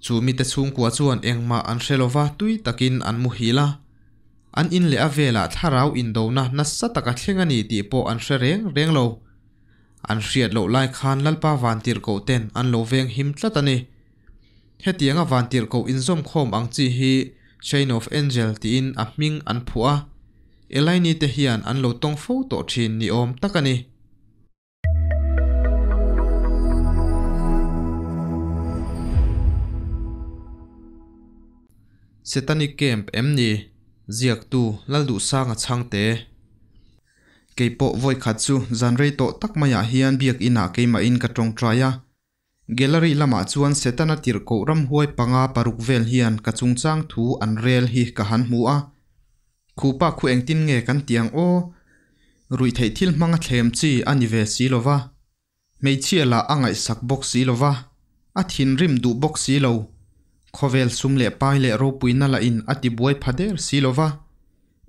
Chu mite chhungkua chuan engmah an hre lova, tui takin an muhil a. An in leh a velah thlarau indona nasa taka thleng a ni tih pawh an hre reng reng lo. An hriat loh lai khan Lalpa vantirhkoh ten an lo veng him tlat a ni. Hetianga vantirhkoh inzawmkhawm ang chi hi Chain of Angel tiin a hming an phuah a, Elaine te hian an lo tawng fo tawh thin ni awm tak a ni. Setanic Camp em ni? Ziaktu Lalduhsanga Chhangte. Kei pawh vawi khat chu zan rei tawh tak maiah hian biakinah keimahin ka tawngtai a. Gallery lamah chuan Setana tirhkoh ramhuai panga paruk vel hian ka chungchang thu an rel hi ka han hmu a. Khupa khu engtin nge kan ti ang aw? Ruihtheih thil hmanga thlem chi a ni ve si lo va. Hmeichhia lah a ngaihsak bawk si lo va, a thinrim duh bawk si lo. Khawvel sum leh pai leh ropuina lah in a tibuai pha der si lo va.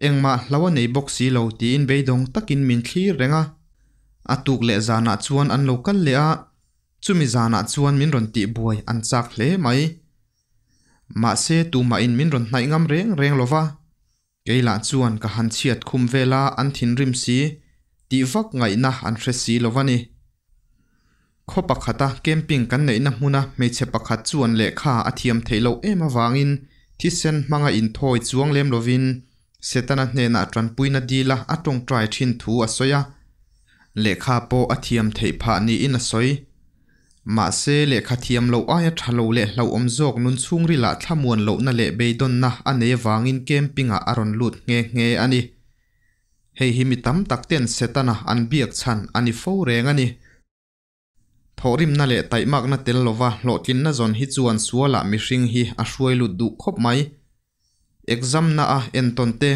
Engmah hlo a nei bawk si lo tiin beidawng takin min thlir reng a. A tuk leh zanah chuan an lo kal leh a, chumi zanah chuan min rawn tihbuai an chak hle mai. Mahse tumahin min rawn hnaih ngam reng reng lo va. Kei lah chuan ka han chhiat khum vel a, an thinrim si, tih vak ngaihna an hre si lo va ni. Khaw pakhata camping kan neihna hmuna hmeichhe pakhat chuan lehkha a thiam theih loh em avangin thisen hmanga inthawi chuang lem lovin Setana hnenah tanpuina dila a tawngtai thin thu a sawi a, lehkha pawh a thiam theih phah niin a sawi. Mahse, lehkha thiam loh aia tha lo leh hlauhawm zawk nun chhungrilah thlamuan lohna leh beidawnna a nei avangin camping-ah a rawn lut nghe nghe a ni. Hei hi mi tam tak ten Setana an biak chhan a ni fo reng a ni. Thawhrimna leh taihmakna tel lova hlawhtlinna zawn hi chuan sualah mihring hi a hruai lut duh khawp mai. Exam na a entawn te,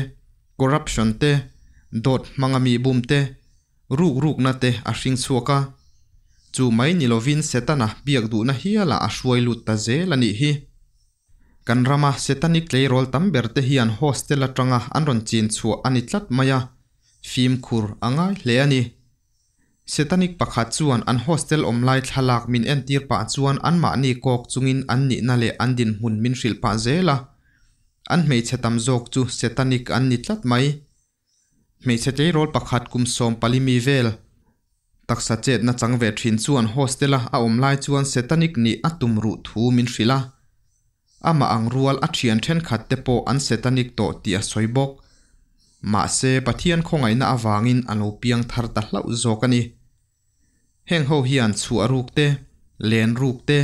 corruption te, dawt hmanga mi bum te, ruk rukna te a hring chhuak a. Chu mai ni lovin Setana biak duhna hialah a hruai lut ta zel a nih hi. Kan rama Setanic tleirawl tam ber te hian hostel atanga an rawn chin chhuah a ni tlat mai a, fimkhur a ngai hle a ni. Setanic pakhat chuan an hostel awm lai thlalak min entir pah chuan anmahni kawk chungin an nihna leh an dinhmun min hrilh pah zel a. An hmeichhe tam zawk chu Setanic an ni tlat mai. Hmeichhe tleirawl pakhat kum 40 mi vel taksa chetna chang ve thin chuan hostel-a a awm lai chuan Setanic nih a tum ruh thu min hrilh a. Amah ang rual a thian thenkhat te pawh an Setanic tawh tih a sawi bawk. Mahse, Pathian khawngaihna avangin a lo piang thar ta hlauh zawk a ni. Heng ho hian chhuah ruk te, len ruk te,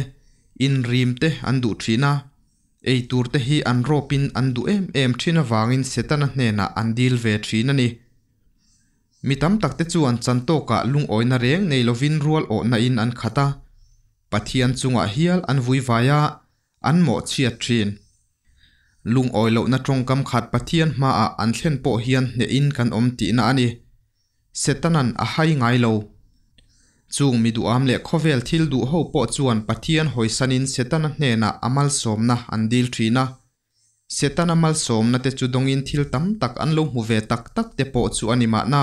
in rim te an duh thin a. Ei tur te hi an rawpin an duh em em thin avangin Setana hnenah an dil ve thin a ni. Mi tam tak te chuan chantawkah lungawina reng nei lovin rual awhna in an khat a. Pathian chungah hial an vui vai a, an mawhchhiat thin. Lungawi lohna tawngkam khat Pathian hmaah an thlen pawh hian hnehin kan awm tihna a ni. Setanan a hai ngai lo. Chung mi duham leh khawvel thil duh ho pawh chuan Pathian hawisanin Setana hnenah a malsawmna an dil thin a. Setana malsawmna te chu dawngin thil tam tak an lo hmu ve tak tak te pawh chu a ni mahna.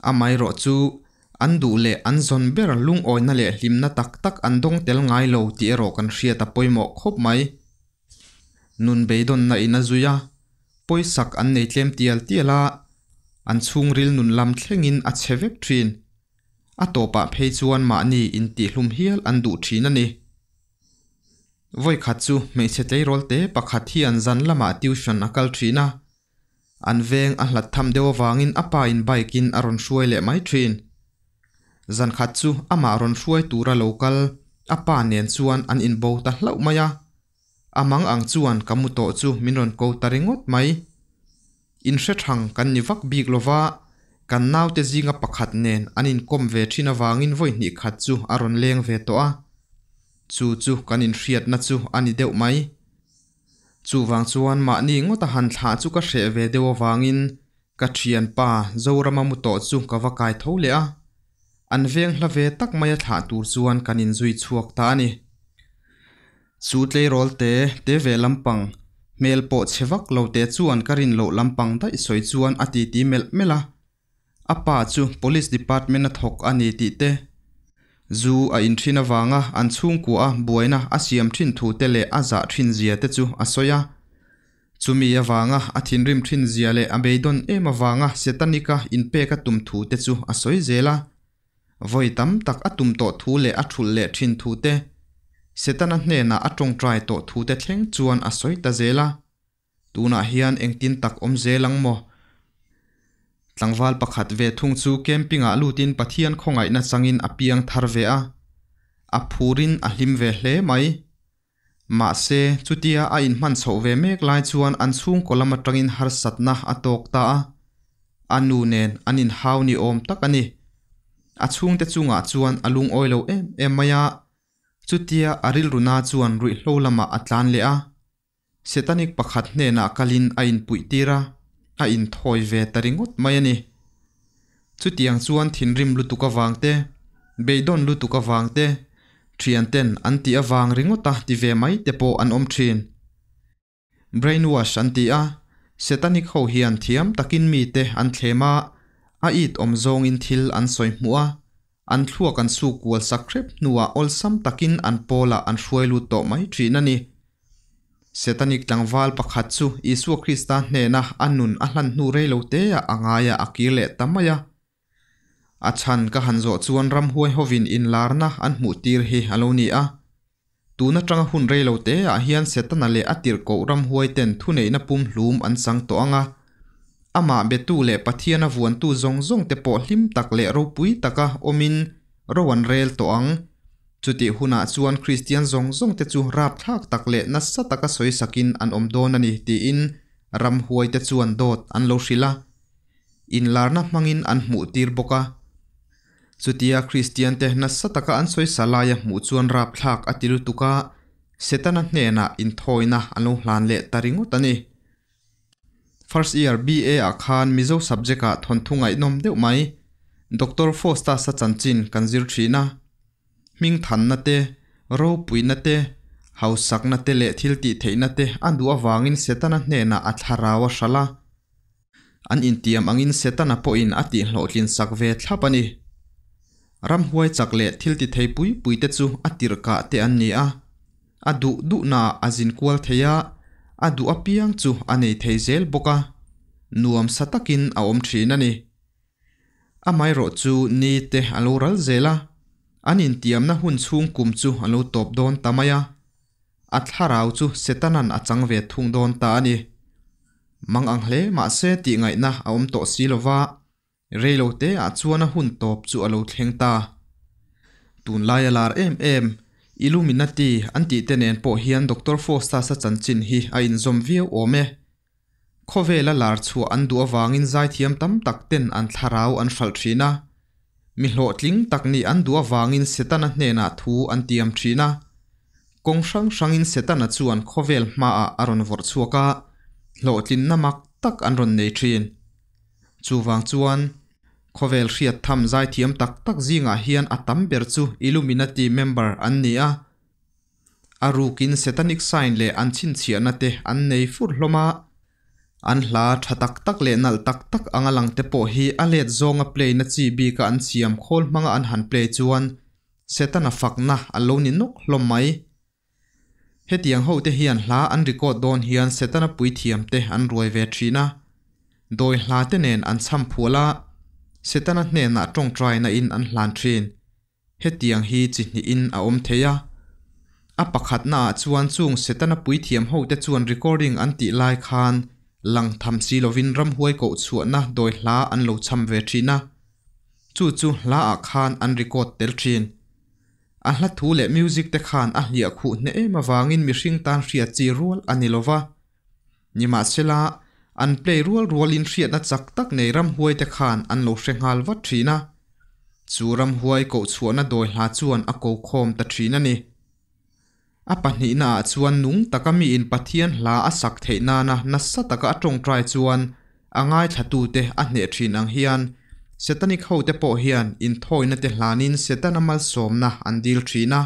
Amaherawh chu, an duh leh an zawn ber lungawina leh hlimna tak tak an dawng tel ngai lo tih erawh kan hriat a pawimawh khawp mai. Nun beidawnna in a zui a, pawisak an nei tlem tial tial a, an chhungril nun lam thlengin a chhe vek thin. A tawpah phei chuan mahni intihhlum hial an duh thin a ni. Vawi khat chu hmeichhe tleirawl te pakhat hian zan lamah tuition a kal thin a. An veng a hlat tham deuh avangin a pa in bike in a rawn hruai leh mai thin. Zan khat chu amah rawn hruai tura lo kal a pa nen chuan an inbo ta hlauh mai a. A mang ang chuan ka mu tawh chu min rawn ko ta ringawt mai. In hre thang kan ni vak bik lova, kan naute zinga pakhat nen an inkawm ve thin avangin vawi hnih khat chu a rawn leng ve tawh a. Chu chu kan inhriatna chu a ni deuh mai. Chuvang chuan mahni ngawta han thlah chu ka hreh ve deuh avangin ka thianpa Zorama mu tawh chu ka va kai tho leh a. An veng hla ve tak maia thlah tur chuan kan inzui chhuak ta a ni. Chu tleirawl te te ve lampang, hmel pawh chhe vak lo te chuan ka rin loh lampang daih sawi chuan a titi melh melh a. A pa chu Police Department a thawk a ni tih te. Zu a in thin avanga an chhungkua a buaina a siam thin thu te leh a zah thin zia te chu a sawi a. Chumi avanga a thinrim thin zia leh a beidawn em avanga Setanic-a inpek a tum thu te chu a sawi zel a. Vawi tam tak a tum tawh thu leh a thulh leh thin thu te, Setana hnenah a tawngtai tawh thu te thleng chuan a sawi ta zel a. Tunah hian engtin tak awm zel ang maw? Tlangval pakhat ve thung chu camping-ah lutin Pathian khawngaihna changin a piang thar ve a. A phurin a hlim ve hle mai. Mahse, chutia a inhman chhoh ve mek lai chuan an chhungkaw lam atangin harsatna a tawk ta a. A nu nen an inhau ni awm tak a ni. A chhungte chungah chuan a lungawi lo em em mai a. Chutia a rilruna chuan ruihhlo lamah a tlan leh a. Setanic pakhat hnenah kalin a inpuih tir a, a inthawi ve ta ringawt mai a ni. Chutiang chuan thinrim lutuk avang te, beidawn lutuk avang te, thianten an tih avang ringawta ti ve mai te pawh an awm thin. Brainwash an ti a, Setanic ho hian thiam takin mite an thlem a, a it awm zawngin thil an sawi hmuh a, an thluak an suk kual sak hrep hnuah awlsam takin an pawlah an hruai lut tawh mai thin a ni. Setanic tlangval pakhat chu Isua Krista hnena a nun a hlan hnu rei lo teah a ngaiah a kir leh ta mai a. A chhan ka han zawh chuan ramhuai hovin inlarna an hmuh tir hi a lo ni a. Tun atanga hun rei lo teah hian Setana leh a tirhkoh ramhuai ten thuneihna pumhlum an chang tawh ang a. Amah betu leh Pathiana vuantu zawng zawng te pawh hlim tak leh ropui taka awmin ro an rel tawh ang. Chutih hunah chuan Kristian zawng zawng te chu rapthlak tak leh nasa taka sawi sakin an awm dawn a ni tiin ramhuai te chuan dawt an lo hrilh a. Inlarna hmangin an hmuh tir bawk a. Chutia Kristian te nasa taka an sawi sa laia hmuh chuan rapthlak a ti lutuk a, Setana hnenah inthawina an lo hlan leh ta ringawt a ni. First year BA ah khan Mizo subject ah thawnthu ngaihnawm deuh mai Doctor Faustus-a chanchin kan zir thin a. Hming thanna te, ropuina te, hausakna te leh thil tih theihna te a duh avangin Setana hnenah a thlarau a hralh a. An intiam angin Setana pawhin a tihhlawhtlin sak ve thlap a ni. Ramhuai chak leh thil ti thei pui pui te chu a tirhkah te an ni a. A duh duhnaah a zin kual thei a, a duh apiang chu a nei thei zel bawk a, nuam sa takin a awm thin a ni. Amaherawh chu ni te a lo ral zel a, an intiamna hun chhung kum chu a lo tawp dawn ta mai a, a thlarau chu Setanan a chang ve thung dawn ta a ni. Mang ang hle mahse tih ngaihna a awm tawh si lova, Reilote ah chuan a hun tawp chu a lo thleng ta. Tunlai a lar em em, Illuminati an tih te nen pawh hian Doctor Faustus-a chanchin hi a inzawm viau awm e. Khawvela lar chhuah an duh avangin zaithiam tam tak ten an thlarau an hralh thin a. Mi hlawhtling tak nih an duh avangin Setana hnenah thu an tiam thin a. Kawng hrang hrangin Setana chuan khawvel hmaah a rawn vawrh chhuak a, hlawhtlinna mak tak an rawn nei thin. Chuvang chuan, khawvel hriat tham zaithiam tak tak zingah hian a tam ber chu Illuminati member an ni a. A rukin Satanic sign leh an chhinchhiahna te an nei fur hlawm a. An hla tha tak tak leh nalh tak tak anga lang te pawh hi a let zawnga play na chi bika an siam khawl hmanga an han play chuan Setana fakna a lo ni nawk hlawm mai. Hetiang hote hian hla an record dawn hian Setana puithiam te an ruai ve thin a. Dawi hla te nen an chham phual a, Setana hnenah tawngtaina in an hlan thin. Hetiang hi chi hnihin a awm thei a. A pakhatna ah chuan chung Setana puithiam hote chuan recording an tih lai khan lang tham si lovin ramhuai koh chhuahna dawi hla an lo chham ve thin a. Chu chu hla ah khan an record tel thin. A hla thu leh music te khan a hliah khuh hneh em avangin mihring tan hriat chi rual a ni lova. Nimahsela, an play rual rualin hriatna chak tak nei ramhuai te khan an lo hre nghal vat thin a. Chu ramhuai koh chhuahna dawi hla chuan a ko khawm ta thin a ni. A pahnihna ah chuan nung taka miin Pathian hla a sak theih nana nasa taka a tawngtai chuan a ngaithlatute a hneh thin ang hian Setanic hote pawh hian inthawina te hlanin Setana malsawmna an dil thin a.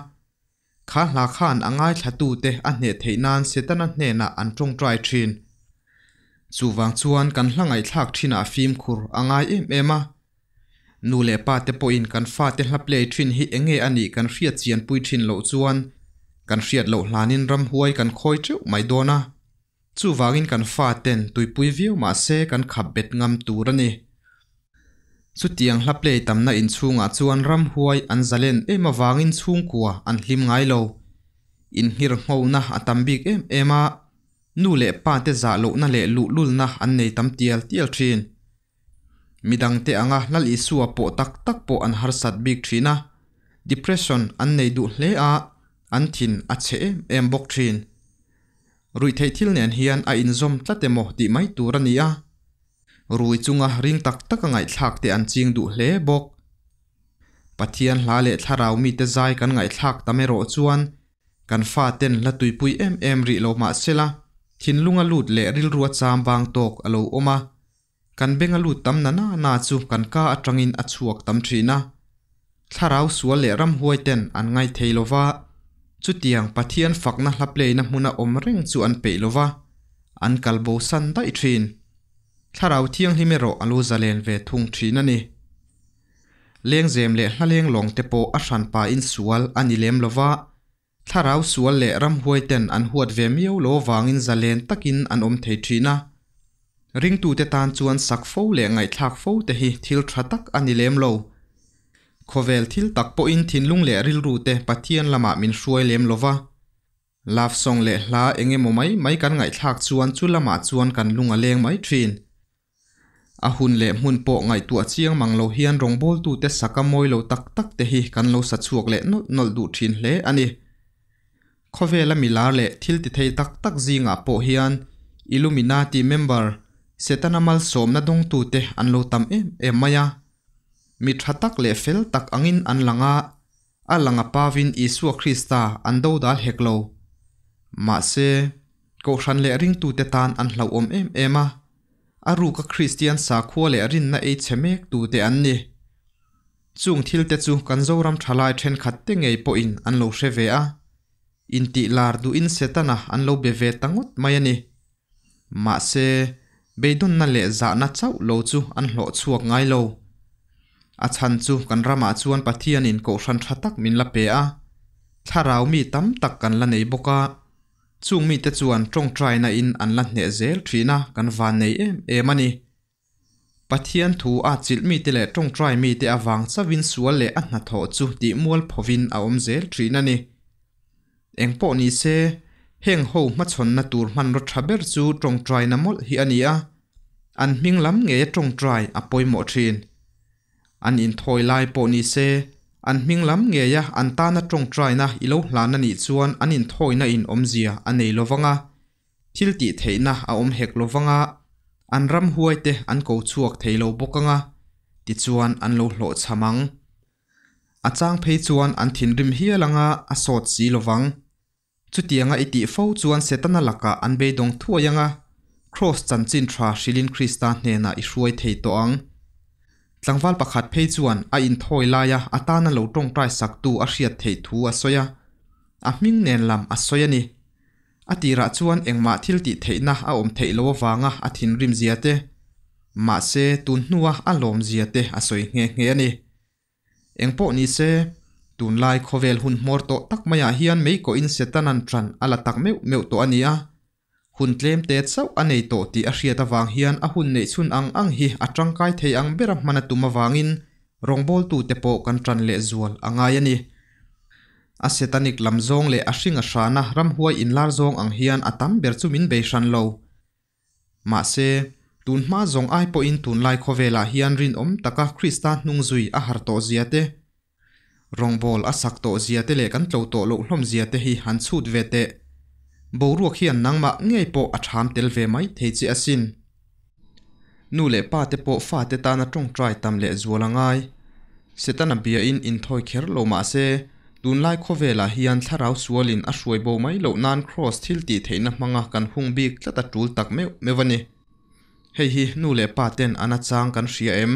Kha hla khan a ngaithlatute a hneh theih nan Setana hnenah an tawngtai thin. Chuvang chuan kan hla ngaihthlak thinah fimkhur a ngai em em a. Nu leh pa te pawhin kan fate hla play thin hi enge a nih kan hriat chian pui thin loh chuan kan hriat loh hlanin ramhuai kan khawi teuh mai dawn a. Chuvangin kan faten tuipui viau mah se kan khap bet ngam tur a ni. Chutiang hla play tamna inchhungah chuan ramhuai an zalen em avangin chhungkua an hlim ngai lo. Inngirnghona a tam bik em em a, nu leh pa te zah lohna leh luhlulna an nei tam tial tial thin. Midangte anga Lal Isua pawh tak tak pawh an harsat bik thin a, depression an nei duh hle a, an thin a chhe em em bawk thin. Ruihtheih thil nen hian a inzawm tlat emaw tih mai tur a ni a, rui chunga ring tak taka ngaihthlak te an ching duh hle bawk. Pathian hla leh thlarau mite zai kan ngaihthlak tam erawh chuan kan faten la tuipui em em rih lo mah sela, thinlunga lut leh rilrua cham vang tawk a lo awm a, kan benga lut tam na na na chu kan ka atangin a chhuak tam thin a. Thlarau sual leh ramhuai ten an ngaithei lo va, chutiang Pathian fakna hla play na hmuna awm reng chu an peih lo va, an kal bo san daih thin. Thlarau thianghlim erawh a lo zalen ve thung thin a ni. Lengzem leh hlaleng lawng te pawh a hranpa in sual a ni lem lo va, thlarau sual leh ramhuai ten an huat ve miau lo vangin zalen takin an awm thei thin a. Ringtute tan chuan sak fo leh ngaihthlak fo te hi thil tha tak a ni lem lo. Khawvel thil tak pawhin thinlung leh rilru te Pathian lamah min hruai lem lo va. Love song leh hla eng emaw mai mai kan ngaihthlak chuan chu lamah chuan kan lung a leng mai thin. A hun leh hmun pawh ngaihtuah chiang mang lo hian rawngbawltute saka mawi lo tak tak te hi kan lo sa chhuak leh nawlh nawlh duh thin hle a ni. Khawvela milar leh thil ti thei tak tak zingah pawh hian Illuminati member, Setana malsawmna dawngtute an lo tam em em mai a. Mi tha tak leh fel tak angin an lang a, a lang a pavin Isua Krista an dodal hek lo. Mahse, Kohhran leh ringtute tan an hlauhawm em em a, a ruka Kristian sakhua leh rinna ei chhe mek tute an ni. Chung thilte chu kan Zoram thalai thenkhat te ngei pawhin an lo hre ve a, intih lar duhin Setana an lo be ve ta ngawt mai a ni. Mahse, beidawnna leh zahna chauh lo chu an hlawh chhuak ngai lo. A chhan chu kan ramah chuan Pathianin kohhran tha tak min la pe a, thlarau mi tam tak kan la nei bawk a. Chung mite chuan tawngtaina in an la hneh zel thin a, kan van nei em em a ni. Pathian thu a chilh mite leh tawngtai mite avang chauhin sual leh a hnathawh chu tih mual phovin a awm zel thin a ni. Engpawh ni se, heng ho hmachhawnna tur hmanraw tha ber chu tawngtaina mawlh hi a ni a, an hming lam ngeia tawngtai a pawimawh thin. An inthawi lai pawh ni se, an hming lam ngeia an tana tawngtaina i lo hlan a nih chuan an inthawina in awmzia a nei lovang a, thil tih theihna a awm hek lovang a, an ramhuai te an ko chhuak thei lo bawk ang a, tichuan an lo hlawhchham ang. A chang phei chuan an thinrim hial ang a, a sawt si lovang. Chutianga i tih fo chuan Setana lakah an beidawng thuai ang a, Kraws chanchin tha hrilhin Krista hnenah i hruai thei tawh ang. Tlangval pakhat phei chuan a inthawi laia a tana lo tawngtai saktu a hriat theih thu a sawi a, a hming nen lam a sawi a ni. A tirah chuan engmah thil tih theihna a awm theih lo avanga a thinrim zia te, mahse tun hnua a lawm zia te a sawi nghe nghe a ni. Engpawh ni se, tunlai khawvel hun hmawr tawh tak maiah hian meikawhin Setana'n ṭan a la tak meuh meuh tawh a ni a. Hun tlem te chauh a nei tawh tih a hriat avang hian a hun neih chhun ang ang hi a ṭangkai thei ang bera hman a tum avangin rawngbawltute pawh kan ṭan lehzual a ngai a ni. A Setanic lam zawng leh a hring a hrana ramhuai inlar zawng ang hian a tam ber chu min bei hran lo. Mahse, tun hma zawng ai pawhin tunlai khawvelah hian rinawm taka Krista hnung zui a har tawh zia te, rawngbâwl a sak tawh zia te leh kan tlo tawh loh hlawm zia te hi han chhut ve teh. Boruak hian nangmah ngei pawh a ṭham tel ve mai thei che asin. Nu leh pa te pawh fate tana ṭawngṭai tam leh zual a ngai. Setana biain inthawi kher lo mah se, tunlai khawvelah hian thlarau sualin a hruai bo mai loh nan Kraws thil tih theihna hmanga kan hung bik tlat a ṭul tak meuh meuh a ni. Hei hi nu leh pa ten an achang kan hria em?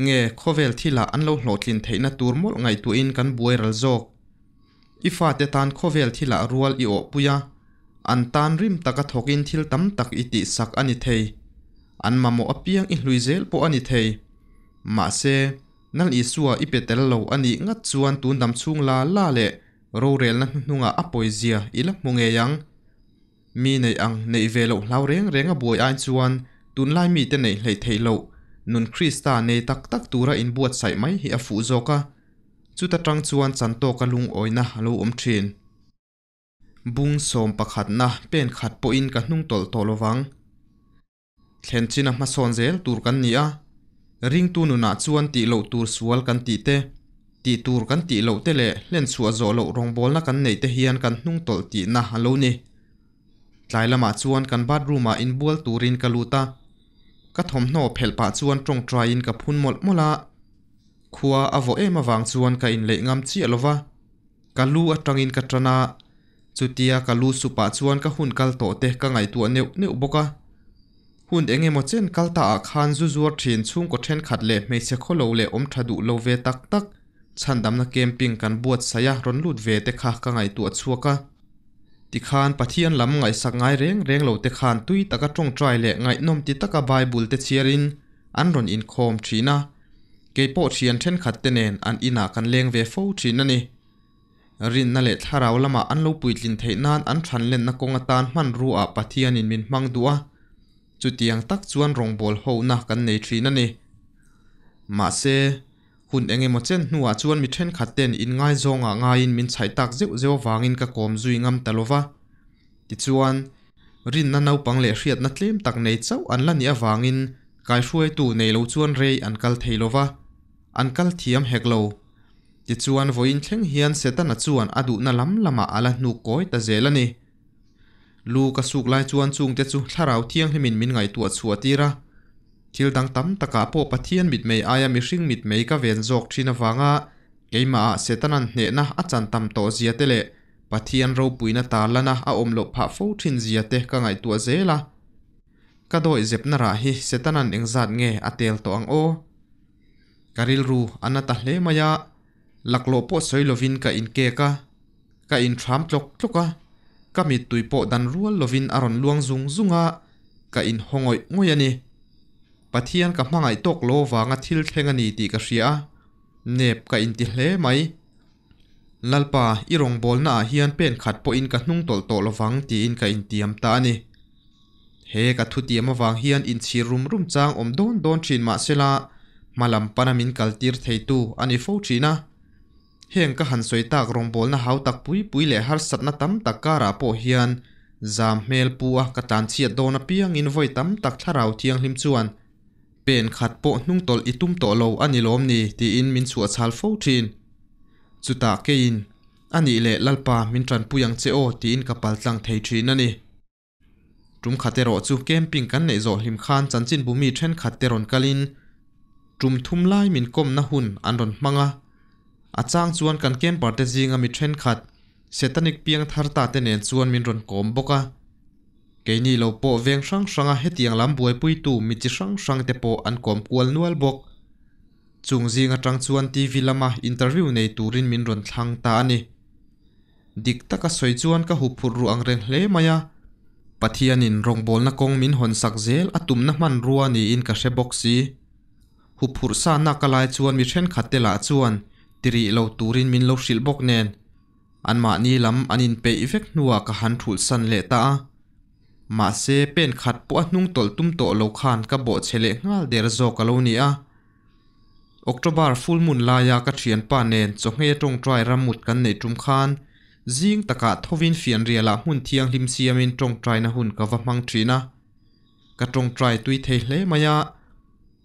Nge khawvel thilah an lo hlawhtlin theihna tur mawlh ngaihtuahin kan buai ral zawk? I fate tan khawvel thilah rual i awhpui a, an tan rim taka thawkin thil tam tak i tihsak a ni thei. An mamawh apiang i hlui zel pawh a ni thei. Mahse. Lal Isua i pe tel lo a nih ngat chuan tun dam chhung la la leh rorelna hnuhnungah a pawizia i la hmu ngei ang. Mi neih ang neih ve loh hlau reng reng a buai ai chuan tunlai mite neih hleih theih loh nun Krista nei tak tak tura inbuatsaih mai hi a fuh zawk a, chuta tang chuan chantawka lungawina a lo awm thin. Bung sawm pakhatna pen khat pawhin ka hnung tawlh tawh lovang. Thlen chin a hmasawn zel tur kan ni a, ringtu nunah chuan tih loh tur sual kan tih te, tih tur kan tih loh te leh hlenchhuah zawh loh rawngbawlna kan neih te hian kan hnung tawlh tihna a lo ni. Tlai lamah chuan kan bathroom ah inbual turin ka lut a, ka thawmhnaw phelh pah chuan tawngtaiin ka phun mawlh mawlh a, khua a vawh em avang chuan ka inleih ngam chiah lo va, ka lu atangin ka tan a, chutia ka lu supah chuan ka hun kal tawh te ka ngaihtuah neuh neuh bawk a. Hun eng emaw chen kal ta ah khan zu zuar thin chhungkaw thenkhat leh hmeichhe khawlo leh awm tha duh lo ve tak tak chhandamna camping kan buatsaih a rawn lut ve te kha ka ngaihtuah chhuak a. Tikhan Pathian lam ngaihsak ngai reng reng lo te khan tui taka tawngtai leh ngaihnawm ti taka Bible te chhiarin an rawn inkhawm thin a, keipawh thian thenkhat te nen an inah kan leng ve fo thin a ni. Rinna leh thlarau lamah an lo puitlin theih nan an thanlenna kawng atan hmanrua ah Pathianin min hmang duh a, chutiang tak chuan rawngbawl hona kan nei thin a ni. Mahse, Hun eng emaw chen hnuah chuan mi thenkhat ten inngaizawngah ngaiin min chhaih tak zeuh zeuh avangin ka kawm zui ngam ta lo va. Tichuan, rinna naupang leh hriatna tlem tak nei chauh an la nih avangin kaihruaitu nei lo chuan rei an kal thei lo va, an kal thiam hek lo. Tichuan, vawiin thleng hian Setana chuan a duhna lam lamah a la hnuk kawi ta zel a ni. Lu ka suk lai chuan chungte chu Thlarau Thianghlimin min ngaihtuah chhuah tir a. Thil dang tam takah pawh Pathian mitmei aia mihring mitmei ka ven zawk thin avanga keimahah Setana'n hnehna a chan tam tawh zia te leh Pathian ropuina tarlana a awm loh phah fo thin zia te ka ngaihtuah zel a. Ka dawih zepna rah hi Setana'n engzat nge a tel tawh ang aw? Ka rilru a na ta hle mai a, laklawh pawh sawi lovin ka inkek a, ka inthram tlawk tlawk a, ka mittui pawh dan rual lovin a rawn luang zung zung a, ka inhaw ngawih ngawih a ni. Pathian ka hmangaih tawk lo vanga thil thleng a ni tih ka hria a, nep ka inti hle mai. Lalpa, i rawngbawlna ah hian pen khat pawhin ka hnung tawlh tawh lovang tiin ka intiam ta a ni. He ka thutiam avang hian inchhir rum rum chang awm dawn dawn thin mahsela hma lam pana min kaltir theitu a ni fo thin a. Heng ka han sawi tak rawngbawlna hau tak pui pui leh harsatna tam tak karah pawh hian zam hmel pu a ka tlanchhiat dawn apiangin vawi tam tak thlarau thianghlim chuan pen khat pawh hnungtawlh i tum tawh lo a ni lawm ni tiin min chhuahchhal fo thin. Chutah keiin, A nih leh Lalpa min tanpui ang che aw tiin ka paltlang thei thin a ni. Tum khat erawh chu camping kan neih zawh hlim khan chanchinbu mi thenkhat te rawn kalin tum thum lai min kawmna hun an rawn hmang a. A chang chuan kan camper te zinga mi thenkhat Setanic piang thar ta te nen chuan min rawn kawm bawk a. Keini lo pawh veng hrang hranga hetiang lam buaipuitu mi chi hrang hrang te pawh an kawm kual nual bawk. Chung zing atang chuan TV lama interview nei turin min rawn thlang ta a ni. Dik taka sawi chuan ka huphurh ruh ang reng hle mai a, Pathianin rawngbawlna kawng min hawn sak zel a tumna hmanrua niin ka hre bawk si. Huphurh sa nak a lai chuan mi thenkhat te lah chuan ti rih lo turin min lo hrilh bawk nen, anmahni lam an inpeih vek hnuah ka han thulh san leh ta a. Mahse, pen khat pawh a hnung tawlh tum tawh lo khan ka bawhchhe leh nghal der zawk a lo ni a. October full moon laia ka thianpa nen chawhmeh tawngtai rammut kan neih tum khan zing takah thovin fianrialah hmun thianghlim siamin tawngtaina hun ka va hmang thin a. Ka tawngtai tui thei hle mai a,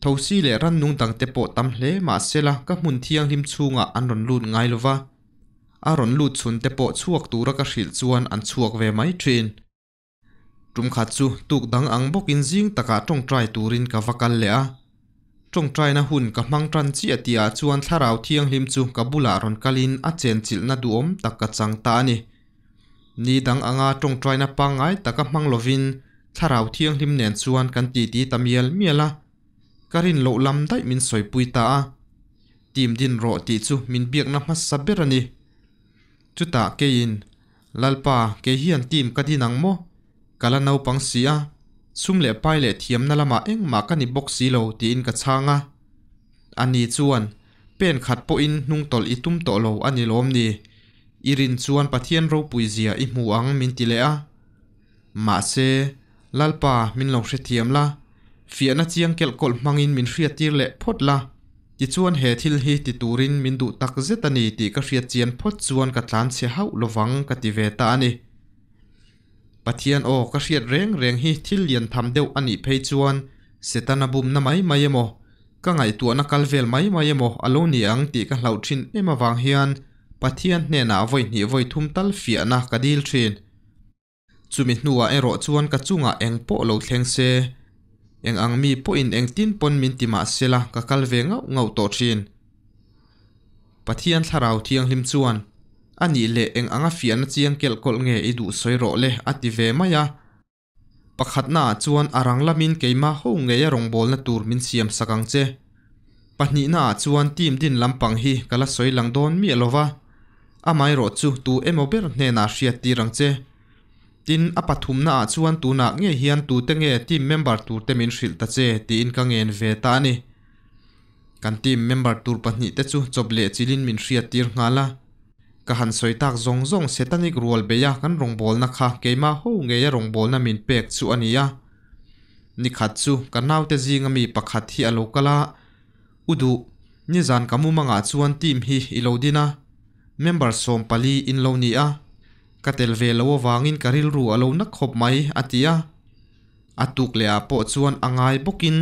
thosi leh rannung dangte pawh tam hle mahsela ka hmun thianghlim chhungah an rawn lut ngai lova, a rawn lut chhunte pawh chhuak tura ka hrilh chuan an chhuak ve mai thin. Tum khat chu tuk dang ang bawkin zing takah tawngtai turin ka va kal leh a. Tawngtaina hun ka hmang tan chiah tihah chuan Thlarau Thianghlim chu ka bulah rawn kalin a chenchilhna duhawm tak ka chang ta a ni. Ni dang anga tawngtaina pangngai taka hmang lovin Thlarau Thianghlim nen chuan kan titi ta mial mial a. Ka rin loh lam daih min sawipui ta a. Team din rawh tih chu min biakna hmasa ber a ni. Chutah keiin, Lalpa, kei hian team ka din ang maw? Ka la naupang si a, sum leh pai leh thiamna lamah engmah ka ni bawk si lo tiin ka chhang a. Ani chuan, Pen khat pawhin hnungtawlh i tum tawh lo a ni lawm ni? I rin chuan Pathian ropui zia i hmu ang min ti leh a. Mahse, Lalpa min lo hrethiam la, fiahna chiang kelh kawlh hmangin min hriattir leh phawt la, tichuan he thil hi ti turin min duh tak zet a ni tih ka hriat chian phawt chuan ka tlan chhe hauh lovang ka ti ve ta a ni. Pathian aw ka hriat reng reng hi thil lian tham deuh a nih phei chuan Setana bumna mai mai emaw, ka ngaihtuahna kal vel mai mai emaw a lo ni ang tih ka hlauh thin em avang hian Pathian hnenah vawi hnih vawi thum tal fiahna ka dil thin. Chumi hnuah erawh chuan ka chungah eng pawh lo thleng se, eng ang mi pawhin engtin pawn min ti mah sela ka kal ve ngauh ngauh tawh thin. Pathian Thlarau Thianghlim chuan, A nih leh eng anga fiahna chiang kelh kawlh nge i duh sawi rawh le a ti ve mai a. Pakhatnaah chuan a rang lamin keimah ho ngeia rawngbawlna tur min siam sak ang che. Pahnihnaah chuan team din lampang hi ka la sawi lang dawn miah lo va, amaherawh chu tu emaw ber hnenah hriat tir ang che. Tin, a pathumnaah chuan tunah ngei hian tute nge team member turte min hrilh ta che tiin ka ngen ve ta a ni. Kan team member tur pahnihte chu chawp leh chilin min hriat tir nghal a. Ka han sawi tak zawng zawng Setanik rual beia kan rawngbawlna kha keimah ho ngeia rawngbawlna min pek chu a ni a. Nikhat chu ka naute zinga mi pakhat hi a lo kal a, U duh, nizan ka mumangah chuan team hi i lo din a, member 14 in lo ni a, ka tel ve lo avangin ka rilru a lo na khawp mai, a ti a. A tuk leh ah pawh chuan a ngai bawkin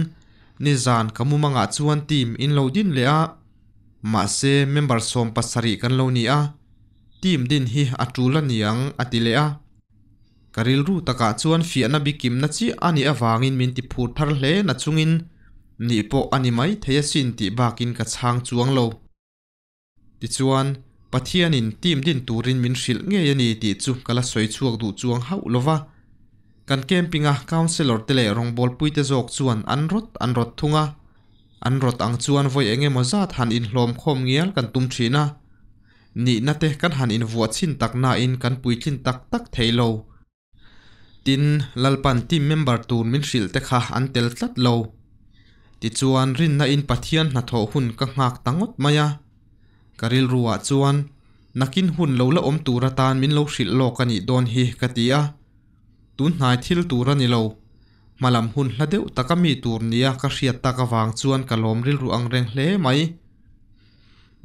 nizan ka mumangah chuan team in lo din leh a, Mahse, member 17 kan lo ni a, team din hi a tul a ni ang, a ti leh a. Ka rilru takah chuan fiahna bikimna chiah a nih avangin min ti phur thar hle na chungin nih pawh a ni mai thei asin tih bakin ka chhang chuang lo. Tichuan, Pathianin team din turin min hrilh ngei a ni tih chu ka la sawi chhuak duh chuang hauh lo va. Kan camping-a councellor te leh rawngbawlpuite zawk chuan an rawt an rawt thung a. An rawt ang chuan vawi eng emaw zat han inhlawm khawm ngial kan tum thin a, nihna te kan han invuah chhin tak nain kan puitlin tak tak thei lo. Tin, Lalpan team member tur min hrilh te kha an tel tlat lo. Tichuan, rinna in Pathian hnathawh hun ka nghak ta ngawt mai a. Ka rilruah chuan, nakin hun lo la awm tur atan min lo hrilh lawk a nih dawn hi ka ti a. Tun hnai thil tur a ni lo. Hmalam hun hla deuh taka mi tur nia ka hriat tak avang chuan ka lawm rilru ang reng hle mai.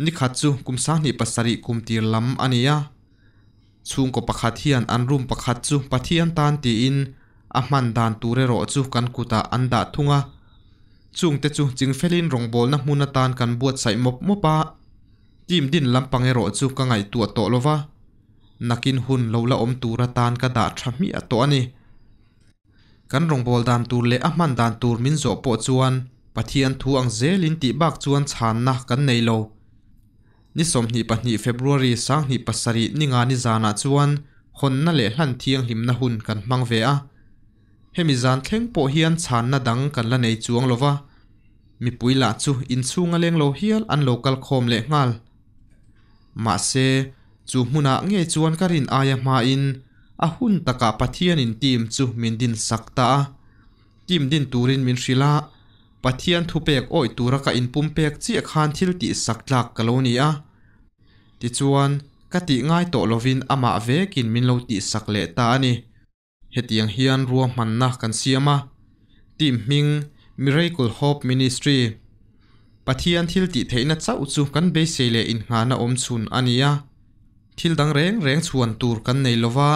Nikhat chu kum 27 kum tir lam a ni a. Chhungkaw pakhat hian an room pakhat chu Pathian tan tiin a hman dan tur erawh chu kan kutah an dah thung a. Chungte chu chingfelin rawngbawlna hmun atan kan buatsaih mawp mawp a. Team din lampang erawh chu ka ngaihtuah tawh lova. Nakin hun lo la awm tur atan ka dah tha hmiah tawh a ni. Kan rawngbâwl dan tur leh a hman dan tur min zawh pawh chuan Pathian thu ang zelin tih bak chuan chhanna kan nei lo. Ni 22 February 2007 ninga ni zanah chuan hawnna leh hlan thianghlimna hun kan hmang ve a. Hemi zan thleng pawh hian chhanna dang kan la nei chuang lo va, mipui lah chu inchhunga leng lo hial an lo kal khawm leh nghal. Mahse, chu hmunah ngei chuan ka rin aia hmain a hun takah Pathianin team chu min din sak ta a. Team din turin min hrilh a, Pathian thupek awih tura ka inpumpek chiah khan thil tih sak tlak ka lo ni a. Tichuan, ka tih ngai tawh lovin amah vekin min lo tih sak leh ta a ni. Hetiang hian ruahmanna kan siam a, team hming Miracle Hope Ministry, Pathian thil tih theihna chauh chu kan beisei leh innghahna awm chhun a ni a. Thil dang reng reng chhuan tur kan nei lova,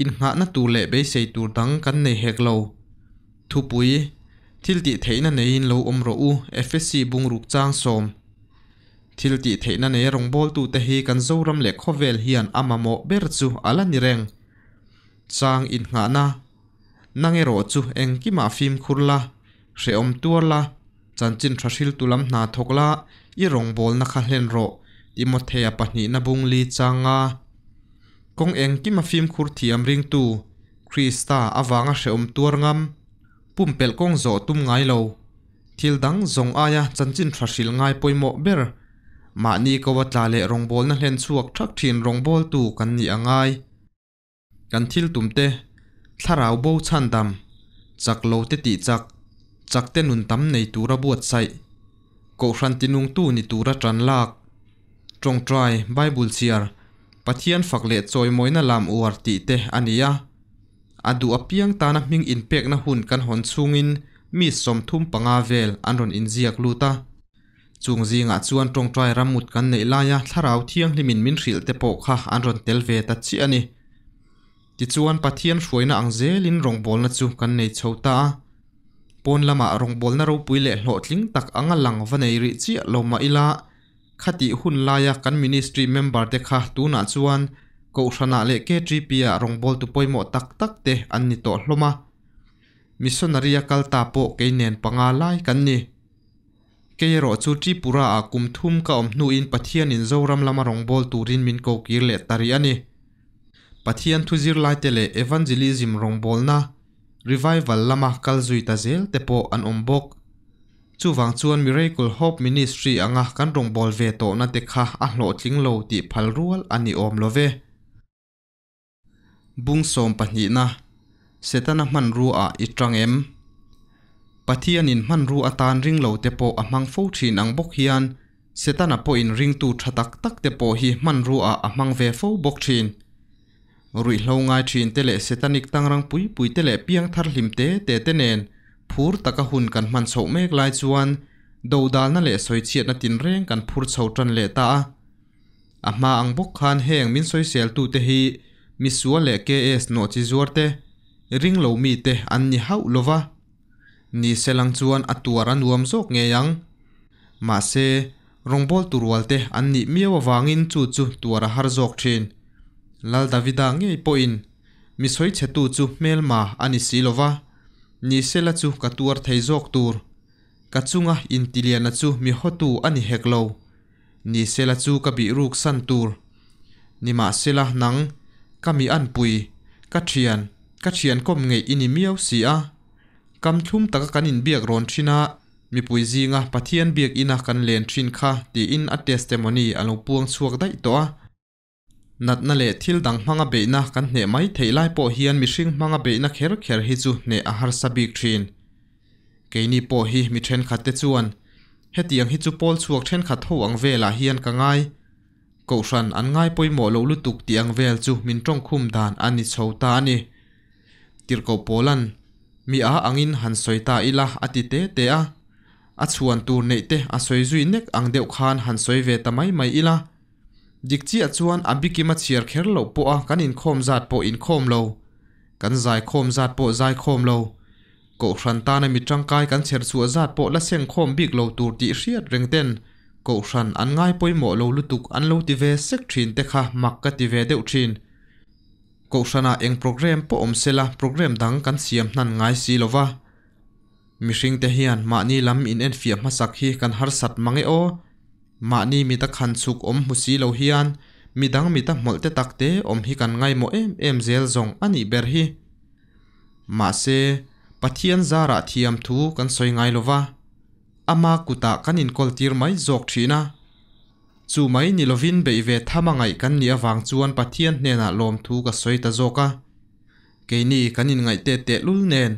innghahna tur leh beisei tur dang kan nei hek lo. Thupui, Thil tih theihna neiin lo awm rawh u, Efesi bungruk chang sawm. Thil tih theihna nei rawngbawltute hi kan Zoram leh khawvel hian a mamawh ber chu a la ni reng. Chang innghahna, Nang erawh chu engkimah fimkhur la, hrehawm tuar la, chanchin tha hriltu lam hna thawk la, i rawngbawlna kha hlen rawh, Timothea pahnihna bung li changa. Kawng engkima fimkhur thiam ringtu, Krista avanga hrehawm tuar ngam, pumpelh kawng zawh tum ngai lo, thil dang zawng aia chanchin tha hril ngai pawimawh ber, mahni ko a tla leh rawngbawlna hlen chhuak thak thin rawngbawltu kan nih a ngai. Kan thil tum te, thlarau bo chhandam, chak lo te tih chak, chak te nun tam nei tura buatsaih. Kohhran tinungtu ni tura tan lak, tawngtai, Bible chhiar, Pathian fak leh chawimawina lam uar tih te a ni a. A duh apiang tana hming inpekna hun kan hawn chhungin mi 35 vel an rawn inziak lut a. Chung zingah chuan tawngtai rammut kan neih laia Thlarau Thianghlimin min hrilh te pawh kha an rawn tel ve ta chiah a ni. Tichuan Pathian hruaina ang zelin rawngbawlna chu kan nei chho ta a. Pawn lamah rawngbawlna ropui leh hlawhtling tak anga lang va nei rih chiah lo mah ila, khatih hun laia kan ministry member te kha tunah chuan Kohhranah leh KTP-ah rawngbawltu pawimawh tak tak te an ni tawh hlawm a. Missionary a kal ta pawh kei nen panga lai kan ni. Kei erawh chu Tripura-ah kum thum ka awm hnuin Pathianin Zoram lama rawngbâwl turin min ko kir leh ta rih a ni. Pathian thu zirlaite leh Evangelism rawngbâwlna, Revival, lama kal zui ta zel te pawh an awm bawk. Chuvang chuan Miracle Hope Ministry anga kan rawngbâwl ve tawhna te kha a hlawhtling lo tih phal rual a ni awm lo ve. Bung sawm pahnihna, Setana hmanrua ah i tang em? Pathianin hmanrua atan ring lo te pawh a hmang fo thin ang bawk hian Setana pawhin ringtu tha tak tak te pawh hi hmanrua ah a hmang ve fo bawk thin. Ruihhlo ngai thin te leh Setanic tangrang pui pui te leh piangthar hlim te te te nen phur taka hun kan hman chhoh mek lai chuan dodalna leh sawichhiatna tinreng kan phur chho tan leh ta a. A hma ang bawk khan heng min sawiseltute hi misual leh KS nawhchi zuarte, ring lo mite an ni hauh lo va. Ni selang chuan a tuar a nuam zawk ngei ang. Mahse, rawngbawltu rualte an nih miau avangin chu chu tuar a har zawk thin. Lal Davida ngei pawhin mi sawichhetu chu hmelma a ni si lo va, ni sela chu ka tuar thei zawk tur. Ka chunga intiliana chu mi hawtu a ni hek lo. Ni sela chu ka bih ruk san tur. Nimahsela nang, ka mi anpui, ka thian, ka thian kawm ngeih i ni miau si a. Kam thlum taka kan inbiak rawn thin a, mipui zinga Pathian biak ina kan len thin kha tiin a testimony a lo puang chhuak daih tawh a. Natna leh thil dang hmanga beihna kan hneh mai theih lai pawh hian mihring hmanga beihna kher kher hi chu hneh a harsa bik thin. Keini pawh hi mi thenkhat te chuan hetiang hi chu pawl chhuak thenkhat ho ang velah hian ka ngai. Kohhran an ngai pawimawh lo lutuk tih ang vel chu min tawngkhum dan a ni chho ta a ni. Tirhkoh Pawla'n mi a angin han sawi ta ila a ti te te a. A chhuan tur neih te a sawi zui nek ang deuh khan han sawi ve ta mai mai ila. Dik chiah chuan a bikim a chhiar kher loh pawh a kan inkhawm zat pawh inkhawm lo, kan zaikhawm zat pawh zaikhawm lo, Kohhran tana mi tangkai kan chher chhuah zat pawh la sengkhawm bik lo tur tih hriat reng ten Kohhran an ngai pawimawh lo lutuk an lo ti ve sek thin te kha mak ka ti ve deuh thin. Kohhranah eng program pawh awm sela program dang kan siam hnan ngai si lo va. Mihringte hian mahni lam inenfiah hmasak hi kan harsat mang e aw. Mahni mita khan chhuk awm hmu si lo hian midang mita hmawlh te takte awm hi kan ngaimawh em em zel zawng a nih ber hi. Mahse, Pathian zarah thiam thu kan sawi ngai lo va, ama kutah kan inkawltir mai zawk thin a. Chu mai ni lovin beih ve tham a ngaih kan nih avang chuan Pathian hnenah lawmthu ka sawi ta zawk a. Keini kan inngaih teh tehlul nen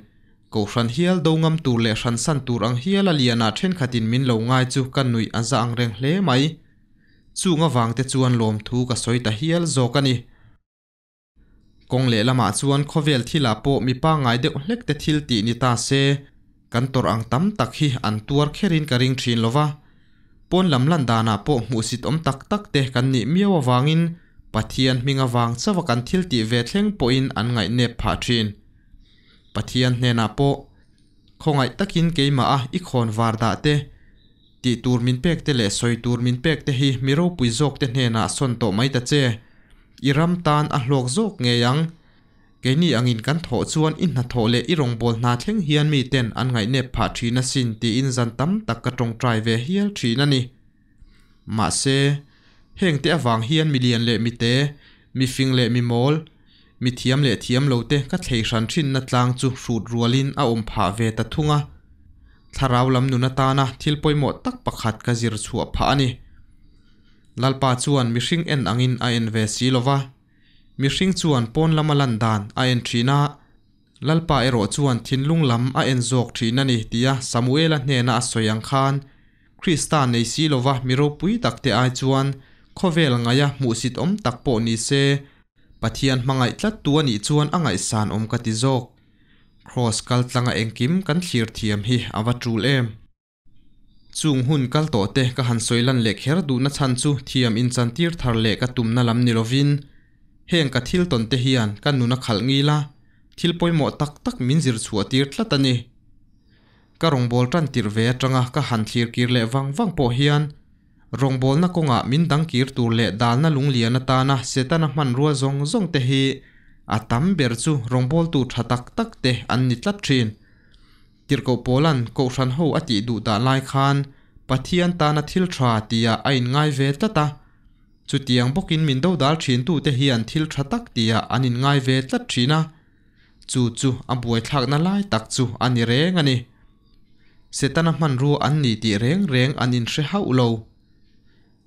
Kohhran hial do ngam tur leh hransan tur ang hial a lianah thenkhatin min lo ngai chu ka nuih a za ang reng hle mai. Chung avangte chuan lawmthu ka sawi ta hial zawk a ni. Kawng lehlamah chuan khawvel thilah pawh mi pangngai deuh hlek te thil tih ni ta se, kan tawrh ang tam tak hi an tuar kherin ka ring thin lo va. Pawn lam lan danah pawh hmuhsit awm tak tak te kan nih miau avangin Pathian hming avang chauha kan thil tih ve thleng pawhin an ngaihnep phah thin. Pathian hnenah pawh, Khawngaih takin keimah a i khawn var dah te, tih tur min pek te leh sawi tur min pek te hi mi ropui zawk te hnenah sawn tawh mai ta che. I ram tan a hlawk zawk ngei ang. Keini angin kan thawh chuan i hnathawh leh i rawngbâwl hna thleng hian miten an ngaihnep phah thin asin tiin zan tam tak ka tawngtai ve hial thin a ni. Mahse, hengte avang hian mi lian leh mite, mi fing leh mi mawl, mi thiam leh thiam lote ka thlei hran thinna tlang chu hrut rualin a awm phah ve ta thung a. Thlarau lam nun atana thil pawimawh tak pakhat ka zir chhuah phah a ni. Lalpa chuan mihring en angin a en ve si lova, mihring chuan pawn lama lan dan a en thin a, Lalpa erawh chuan thinlung lam a en zawk thin a ni tia Samuela hnena a sawi ang khan, Krista nei si lova mi ropui tak te ai chuan khawvel ngaia hmuhsit awm tak pawh ni se, Pathian hmangaih tlat tu a nih chuan a ngaihsan awm ka ti zawk. Kraws kal tlanga engkim kan thlir thiam hi a va tul em. Chung hun kal tawh te ka han sawi lan leh kher duhna chhan chu thiam inchantir thar leh ka tumna lam ni lovin, heng ka thil tawn te hian ka nun a khalh ngil a, thil pawimawh tak tak min zir chhuah tir tlat a ni. Ka rawngbâwl ṭan tirh ve aṭanga ka han thlir kir leh vang vang pawh hian rawngbâwlna kawngah min dang kir tur leh dâlna lunglian atâna Setana hmanrua zawng zawng te hi a tam ber chu rawngbâwltu ṭha tak tak te an ni tlat ṭhin. Tirhkoh Paula'n Kohhran ho a tih duh dah lai khan Pathian tâna thil ṭha tia a inngai ve tlat a. Chutiang bawkin min dodâl ṭhintute hian thil ṭha tak tia an inngai ve tlat ṭhin a. Chu chu a buaithlakna lai tak chu a ni reng a ni. Setana hmanrua an ni tih reng reng an inhre hauh lo.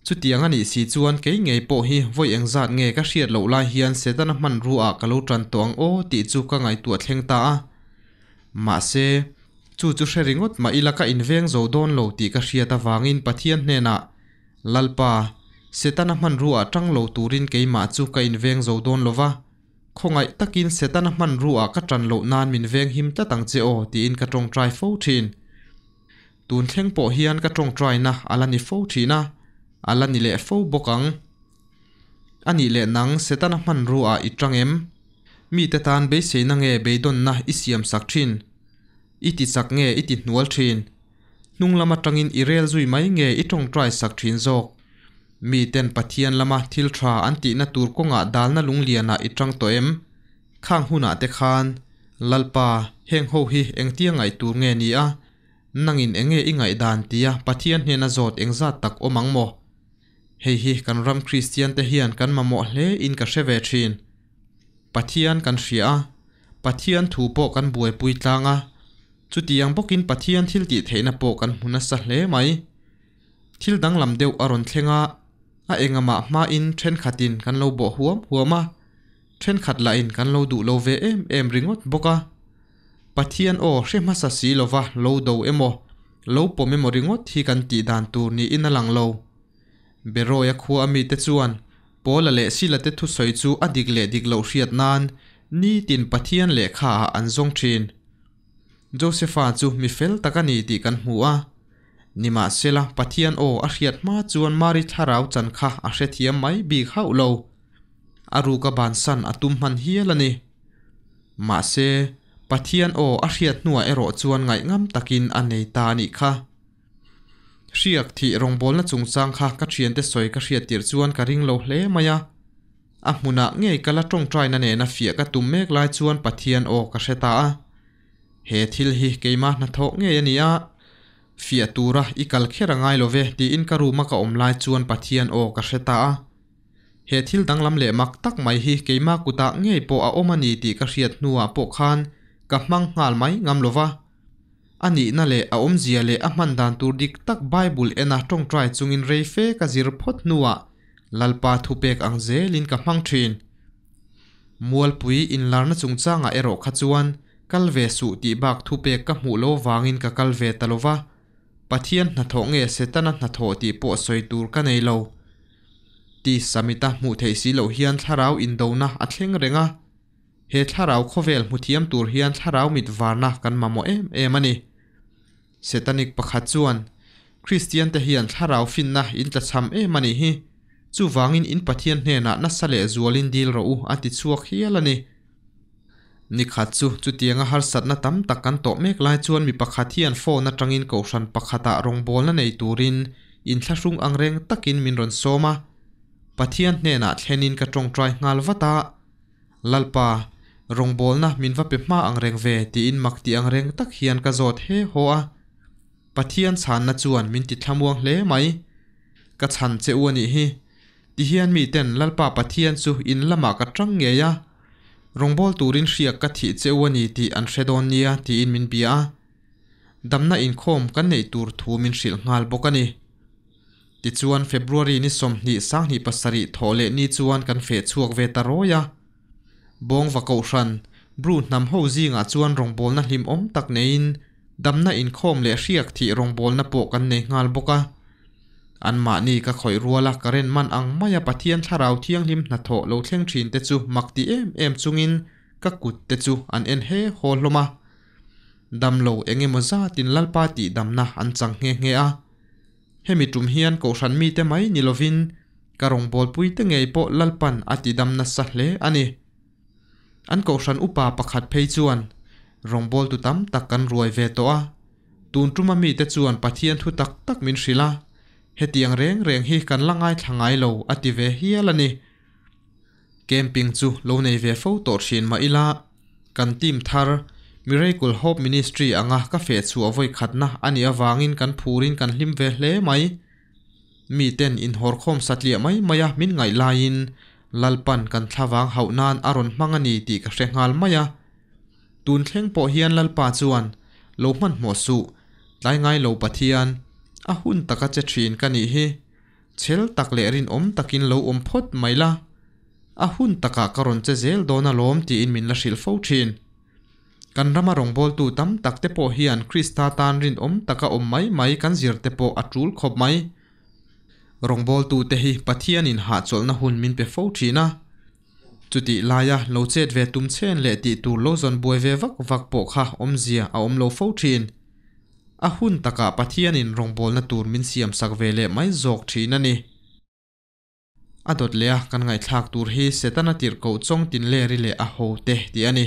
Chutiang a nih si chuan kei ngei pawh hi vawi engzat nge ka hriat loh lai hian Setana hmanrua ah ka lo tan tawh ang aw tih chu ka ngaihtuah thleng ta a. Mahse, chu chu hre ringawt mah ila ka inveng zo dawn lo tih ka hriat avangin Pathian hnenah, Lalpa, Setana hmanrua ah tang lo turin keimah chu ka inveng zo dawn lo va, Khawngaih takin Setana hmanrua ka ṭan loh nan min veng him tlat ang che aw tiin ka ṭawngṭai fo ṭhin. Tun thleng pawh hian ka ṭawngṭaina a la ni fo ṭhin a, a la ni leh fo bawk ang. A nih leh nang Setana hmanrua i ṭang em? Mite tan beiseina nge beidawnna i siam sak ṭhin? I ti chak nge i ti hnual ṭhin? Hnung lam aṭangin i rel zui mai nge i ṭawngṭai sak ṭhin zawk? Miten Pathian lama thil tha an tihna tur kawngah dalna lunglianah i tang tawh em? Khang hunah te khan, Lalpa, heng ho hi engtia ngaih tur nge ni a? Nangin enge i ngaihdan tia Pathian hnena zawt engzat tak awm ang maw? Hei hi kan ram Kristian te hian kan mamawh hle in ka hre ve thin. Pathian kan hria a, Pathian thu pawh kan buaipui tlang a, chutiang bawkin Pathian thil tih theihna pawh kan hmu nasa hle mai. Thil danglam deuh a rawn thleng a, a engamah hmain thenkhatin kan lo bawh huam huam a, thenkhat lahin kan lo duh lo ve em em ringawt bawk a. Pathian aw hre hmasa si lova lo do emaw, lo pawm emaw ringawt hi kan tih dan tur niin a lang lo. Beroia khua a mite chuan Paula leh Sila te thusawi chu a dik leh dik loh hriat nan nitin Pathian lehkha ah an zawng thin. Josefa chu mi fel tak a ni tih kan hmu a. Nimahsela, Pathian aw a hriat hma chuan Mari thlarau chan kha a hrethiam mai bik hauh lo. A ruka bansan a tum hman hial a ni. Mahse, Pathian aw a hriat hnuah erawh chuan ngaihngam takin a nei ta a nih kha. Hriak thih rawngbawlna chungchang kha ka thiante sawi ka hriat tirh chuan ka ring lo hle mai a. A hmunah ngei ka la tawngtaina nena fiah ka tum mek lai chuan Pathian aw ka hre ta a. He thil hi keimah hnathawh ngei a ni a, fiah tura i kal kher a ngai lo ve tiin ka room a ka awm lai chuan Pathian aw ka hre ta a. He thil danglam leh mak tak mai hi keimah kutah ngei pawh a awm a ni tih ka hriat hnuah pawh khan ka hmang nghal mai ngam lo va. A nihna leh a awmzia leh a hman dan tur dik tak Bible ena tawngtai chungin rei fe ka zir phawt hnuah Lalpa thupek ang zelin ka hmang thin. Mualpui inlarna chungchangah erawh kha chuan kal ve suh tih bak thupek ka hmuh lo vangin ka kal ve ta lo va, Pathian hnathawh nge Setana hnathawh tih pawh sawi tur ka nei lo. Ti Samita hmuh theih si loh hian thlarau indona a thleng reng a. He thlarau khawvel hmuthiam tur hian thlarau mit varna kan mamawh em em a ni. Setanic pakhat chuan, Kristian te hian thlarau finna in tlachham em a nih hi, chuvangin in Pathian hnenah nasa leh zualin dil rawh u a ti chhuak hial a ni. Nikhat chu chutianga harsatna tam tak kan tawh mek lai chuan mi pakhat hian phone atangin kohhran pakhatah rawngbawlna nei turin inthlahrung angreng takin min rawn sawm a, Pathian hnenah thlenin ka tawngtai nghal vat a. Lalpa, rawngbawlna min va pe hma ang reng ve tiin mak tih ang reng tak hian ka zawt he haw a. Pathian chhanna chuan min ti thlamuang hle mai. Ka chhan che u a nih hi. Tihian miten Lalpa Pathian chu in lamah ka tang ngei a. Rawngbâwl turin hriak ka thih che u a ni tih an hre dawn nia tiin min bia a. Damna inkhawm kan neih tur thu min hrilh nghal bawk a ni. Tichuan February ni 20 27 thawh leh ni chuan kan feh chhuak ve ta rawi a. Bawngva Kohhran, Bru hnam ho zingah chuan rawngbawlna hlimawm tak neiin damna inkhawm leh hriak thih rawngbawlna pawh kan nei nghal bawk a. Anmahni ka khawih ruala current man ang maia Pathian Thlarau Thianghlim hnathawh lo thleng thin te chu mak ti em em chungin ka kut te chu an en he haw hlawm a. Damlo eng emaw zatin Lalpa tihdamna an chang nghe nghe a. Hemi tum hian Kohhran mite mai ni lovin ka rawngbawlpui te ngei pawh Lalpan a tidam nasa hle a ni. An Kohhran upa pakhat phei chuan rawngbawltu tam tak kan ruai ve tawh a. Tun tuma mite chuan Pathian thu tak tak min hrilh a, hetiang reng reng hi kan la ngaithla ngai lo a ti ve hial a ni. Camping chu lo nei ve fo tawh thin mah ila, kan team thar Miracle Hope Ministry anga ka feh chhuah vawi khatna a nih avangin kan phurin kan hlim ve hle mai. Miten inhawrkhawm satliah mai maia min ngaih laiin Lalpan kan thlavang hauh nan a rawn hmang a ni tih ka hre nghal mai a. Tun thleng pawh hian Lalpa chuan, Lo hmanhmawh suh, tlai ngai lo Pathian, a hun taka che thin ka nih hi. Chhel tak leh rinawm takin lo awm phawt mai la. A hun takah ka rawn che zel dawn alawm tiin min la hrilh fo thin. Kan rama rawngbawltu tam tak te pawh hian Krista tan rinawm taka awm mai mai kan zir te pawh a tul khawp mai. Rawngbawltute hi Pathianin hahchawlhna hun min pe fo thin a. Chutih laia lo chet ve tum chhen leh tih tur lo zawn buai ve vak vak pawh kha awmzia a awm lo fo thin. A hun takah Pathianin rawngbawlna tur min siam sak ve leh mai zawk thin a ni. A dawt leh a kan ngaihthlak tur hi Setana tirhkoh chawng tin leri leh a ho te tih a ni.